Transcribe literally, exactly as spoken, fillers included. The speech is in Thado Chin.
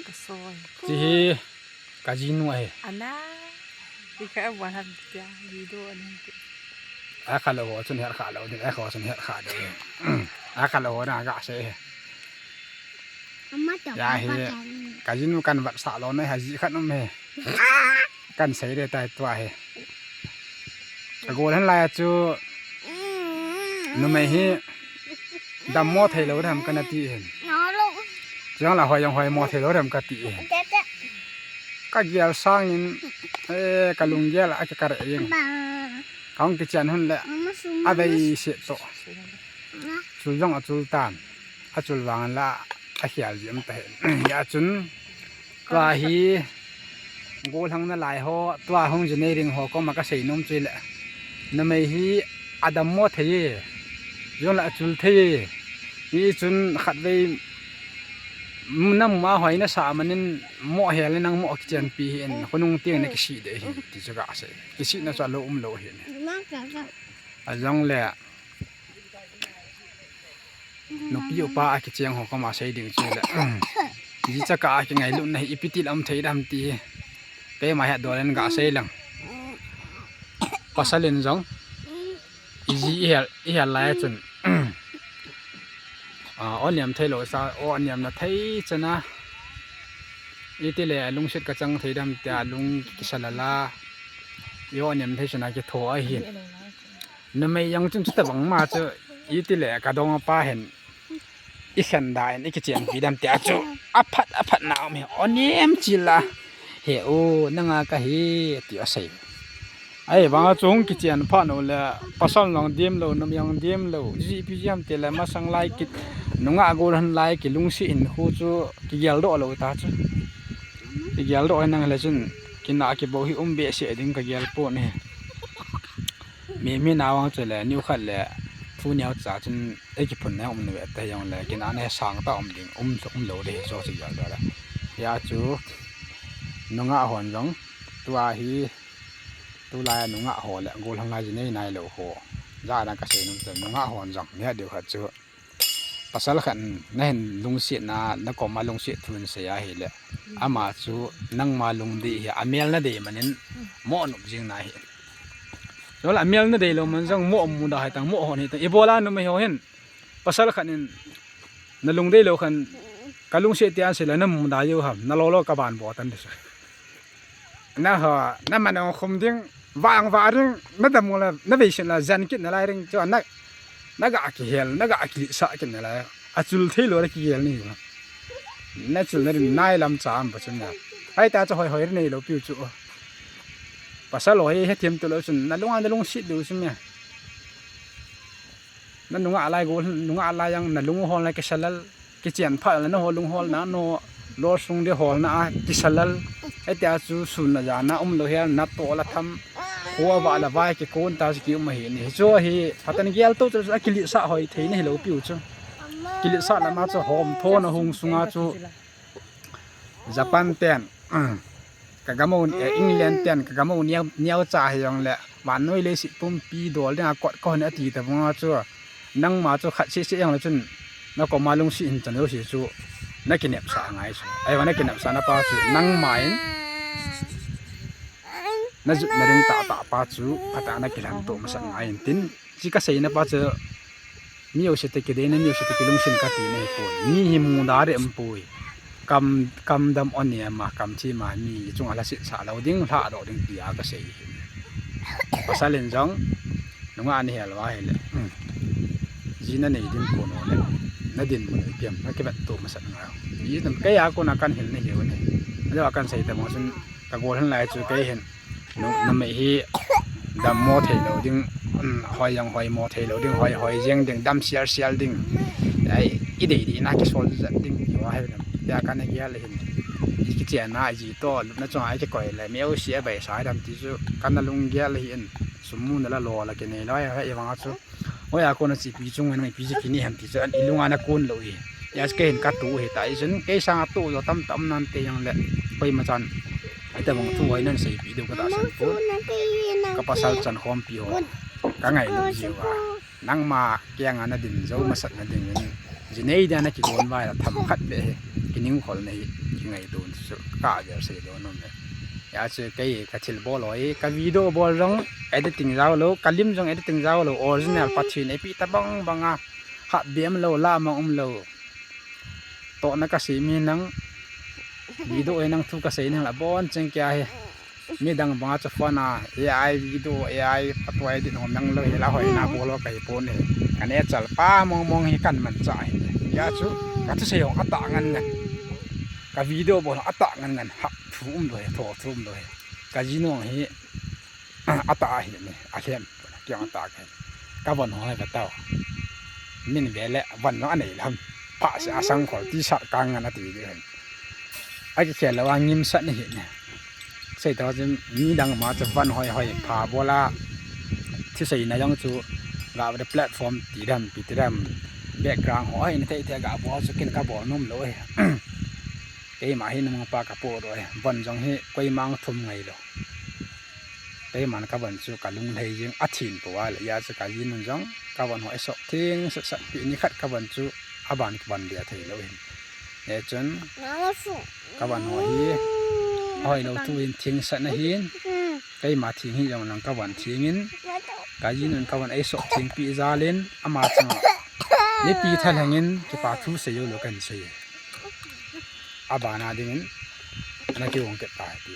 Kasoi. Chi hi kajinu ahi. Ana. Ikha abuan ham tia video aning ti. Akha lou ho chun her kha lou ding, akha ho chun her kha ding. Akha lou ho na gasei hi. Ama to. Ya hi. Kajinu kan vatsah lou na hi, ji khat um hi. Kan sei de tai tua hi. Ka gol hen lai chu numei hi dammo thei lou dem kana ti hin. Chang la hoi jong hoimo thei lou dem kati hin. Kagel sangin, eh, kalunggel a kikare jeng. Kahung kichen hun le avei se to. Chul jong achul tan. Achul vang la akhel ji um ta hin. Ya chun tua hi gollhang nalai ho, tua hung ji nei ding ho koma kasei nom chu le. Numei hi adammo thei e. Jong la achul thei e. Hichun khatvei namu ma hoi nasa manin mo hel nang mo kichenpi hin. Khonung tiang na kisih de hi. Ti chu kasei. Kisihna chu alou umlou hin. Ajong le. Nupi upa akicheng ho koma sei ding chu le. Ji chaka a kingailutna hi ipi ti lam thei dam ti hi. Keima hi adol in gasei lang. Pasal in jong. Iji ihel, ihel lai chun. A, oniam thei lou sa, oniam na thei chana. Iti le lungset kachang thei dam tia lung kisalala. Oniam thei chana kitho ahi. Numei jong chun chuta bang ma chu iti le kadong pa hin ikhen da in ikichenpi dam tia chu aphat aphat na um hi onem chila he u nanga kahi ti asei. Ai bang a chung kichen pha no le pasal nang dim lou, numei jong dim lou, jipi jam ti le masang lai kit nunga gol hen lai kilungset in khu chu kigel doh lou ta chu. Kigel doh nang le chun kina kibou hi um behseh ding kagel pon hi. Mi, mi navang chu le, niu khat le, thu neo cha chun, ei kiphun na um na ve ta jong le, kina na he sang ta um ding, um, um lou de, so si jal da le. Ya chu, nunga hon jong, tua hi, tulai nunga ho le, gollhang lai ji nei nai lou ho. Ja na kasei nom chu, nunga hon jong, nia diu khat chu. Pasal khat nahin lungset na, nakoma lungset thu in sei ahile. Ama chu nangma lungdei hi, amel nadei manin, mo nop jing na hi. Chule amel nadei lou man jong mo muda hai tang, mo hon hi tang. Ibola numei ho hin, pasal khat in, nalungdei lou khan, kalungset ti an sei la, namuda jou ham, nalolo kaban bo tan di chu. Naho, naman ong khum ding, vang va ding, nadam la, navei sin la, jan kit nalai ding, chu na, naga kihel, naga kilisa kit nalai. Achul thei lou le kigel ni la. Nachul na ding nai lam cha am pa chun na. Hai ta chu hoi hoi nei lou piu chu. Pasal ho hi hethem tu lou chun, nalunga nalungset diu chu me. Nanunga lai gol, nunga lai jang nalung hol na kisalal. Kichen pha la naho lung hol na no, losung di hol na a kisalal. Etia chu sun na ja na um lou hel na to la tham. Khua va la vai kikon ta chu ki um ahi ni. Chu hi, patan gel to chu akilisa hoi thei ni hilou piu chu. Kilisa lama chu hom tho na hung sunga chu. Japan ten, um, ka gamo, eh, England ten, ka gamo niau, niau cha hi jong le, vannoi leiset pumpi dol ding a kot ka hon ati ta vang a chu, nangma chu khat seh seh jong le chun, nakoma lungset hin chan jouse chu, nakinepsah ngai chu. Ahivang nakinepsah na pa chu, nangma in, najut na ding tah tah pa chu, phatah a nakilhen to masat ngai in tin, Chi kasei na pa chu, mi jouse te kidei na, mi jouse te kilungset kati na hi poi. Mi hi muda deh um poi. Kam, kam dam on ni ama, kam thi ma mi chunga lhaset sah lou ding, lhah doh ding tia kasei hi. Pasal in jong, nunga ni hel va hile. Hmm. Ji nanei ding kon le. Nadinmun ipi ham, nakivet to masat ngai. Ji nam kei a kona kan hil na hi u ne. Ajo kan sei ta mo sun, ka gol hen lai chu kei hin. Nu, numei hi dammo thei lou ding, um, hoi jong hoimo thei lou ding, hoi, hoi jeng ding, dam sial sial ding. Ai, idei dei na kisol jat ding, ti ho ahi dam. Tia kana gel hin. Ikichen na, iji to, lupna chunga ikikoi le, mi jouse abeisa dam ti chu, kana lunggel hin. Sum mu na la lo la kinei lou, ahivang a chu. Hoiya kona chi ipi chung in ipi chi kini ham ti chu an ilunga na kon lou hi. Ya chu kei hin ka tu hi ta i chun kei sanga tu jo tam tam nan te jong le. Koima chan. Ai ta bang tu hoi nan sei pi deu ka ta san pon. Ka pasal chan khom pi ho. Ka ngai lou ji uva. Nangma kei anga na din jo masat na ding in. Ji nei dia na kigon vai la tham khat be hi. Kining khol na hi. ngaidam chu ka vel sei lou nom e. Hijeh chun kei ka thil bol ho hi, ka video bol jong editing jaolou, ka lim jong editing jaolou, original Pathen in eipeh tabang banga hap bem lou, la mang umlou. Tohna kasei mi nang, video hi nang thu kasei nang la bon cheng kia hi. Midang banga chu phone a A I video, A I photo edit ho mang lou hi la hoina bol ho kahi pon e. Ka nature pa mong mong hi kamanchah hi. Hijeh chun ka thusei ho atah ngan ngan, ka video bol ho atah ngan ngan, hap thu umlou hi, tho thu umlou hi. Ka jinung hi atah ahi ni, alhem, kei atah kahi. Ka von ho hi ka tao. Min ve le von jong anei lou ham. Pha se asang khol ti sat ka ngan ati di hen. Akikhel lou a ngimsah na hi ni. Sei tah chun midang ma chu von hoi hoi pha bol a, thusei na jong chu ga the platform ti dam, pi ti dam, background ho hi na thei thei ga bol chu ken ka bol nom lou e. Keima hi nung pa ka po do e. Von jong hi koima thum ngai lou. Keiman ka von chu ka lunglhai jing a thin po a le, hijeh chun ka jinun jong ka von ho eisop theng sat sat pi, ni khat ka von chu aban ka von dia thei lou hin. Hijeh chun ka von ho hi ahoi lou thu hin theng sat na hin. Keima theng hi jong nang ka von theng in, ka jinun ka von eisop theng pi jal in, ama chang a nipi thalheng in kipa thu sei jou lou kan sei. Abana ding in ana kihong kit tai ti.